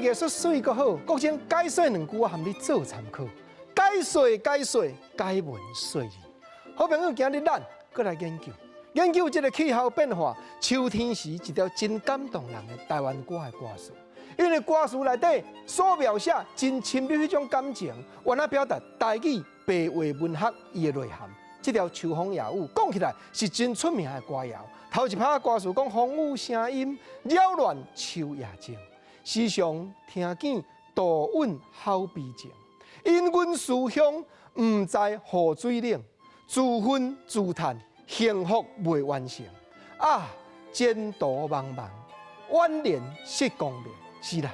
藝術媠閣好，國政解說兩句，我含你做參考。解說解說解文說字，好朋友，今日咱閣來研究研究這个氣候變化。秋天時一條真感動人的台灣歌的歌詞，因為歌詞內底所描寫真深入彼種感情，原來表達台語白話文學伊的內涵。這條秋風夜雨講起來是真出名的歌謠。頭一拍歌詞講風雨聲音擾亂秋夜靜，時常聽見杜韻吼悲情。因阮思鄉，毋知雨水冷，自恨自嘆，幸福未完成。啊，前途茫茫，惋憐失功名。是啦，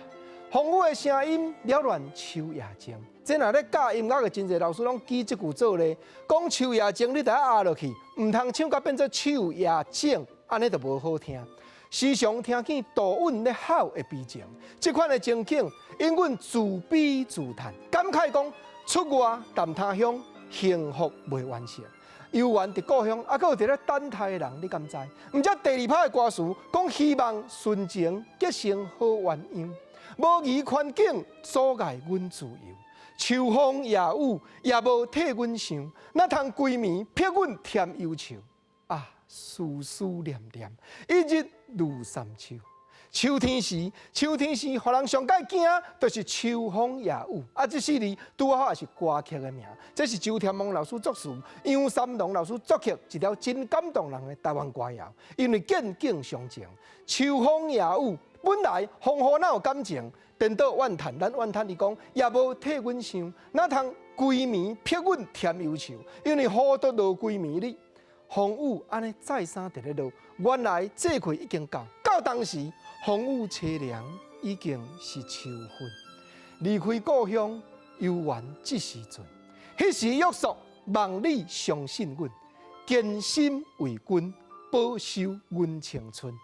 風雨的聲音擾亂秋夜靜。這若咧教音樂的真濟老師攏記這句做例，講秋夜靜，你著愛壓落去，毋通唱甲變做秋夜靜，按呢就無好聽。時常聽見杜韻咧吼的悲情，這款的情景，因阮自悲自嘆，感慨講出外談他鄉，幸福未完成。猶原佇故鄉，猶閣有佇咧等待的人，你敢知？毋才第二拍的歌詞講希望純情結成好鴛鴦，無疑環境阻礙阮自由。秋風夜雨也無替阮想，哪通規暝迫阮添憂愁啊！思思念念，一日如三秋。秋天時，秋天時，予人上蓋驚，就是秋風夜雨。啊，這四字拄好也是歌曲的名。這是周添旺老師作詞，楊三郎老師作曲，一條真感動人的台灣歌謠。因為見景傷情，秋風夜雨，本來風雨哪有感情？顛倒怨嘆，咱怨嘆伊講，也無替阮想，哪通規暝迫阮添憂愁？因為雨都落規暝哩，風雨按呢再三佇咧落，原來這季已經到，到當時風雨凄涼，已經是秋分。離開故鄉，猶原這時陣，彼時約束，望你相信阮，堅心為君，保守阮青春。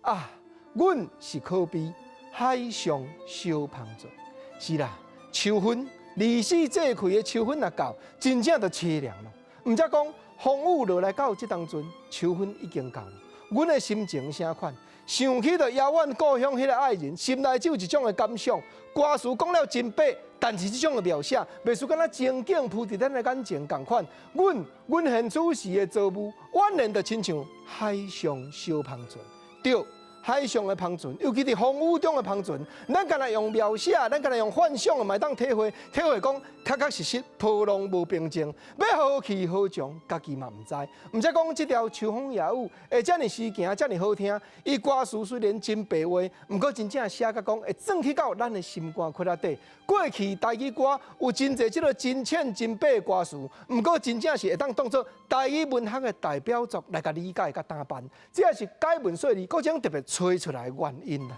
啊，阮是可比海上小帆船。是啦，秋分，二十四節氣的秋分若到，真正就凄涼咯。毋才講風雨落來到這當陣，秋分已經到了。阮的心情啥款？想起著遙遠故鄉彼个愛人，心內只有一種的感想。歌詞講了真白，但是這種的描寫，袂輸敢若情景鋪佇咱的眼前仝款。阮現此時的遭遇，宛然就親像海上小帆船。對。海上的帆船，尤其佇風雨中的帆船，咱干焦用描寫，咱干焦用幻想，嘛會當體會，體會講確確實實波浪無平靜，欲何去何從，家己嘛毋知。毋才講這條秋風夜雨會遮爾詩行，遮爾好聽。伊歌詞雖然真白話，毋過真正寫甲講會鑽去到咱的心肝窟仔底。過去台語歌有真濟這个真淺真白的歌詞，毋過真正是會當當做台語文學的代表作來共理解佮打扮。這也是解文說字閣種特別揣出來的原因啦。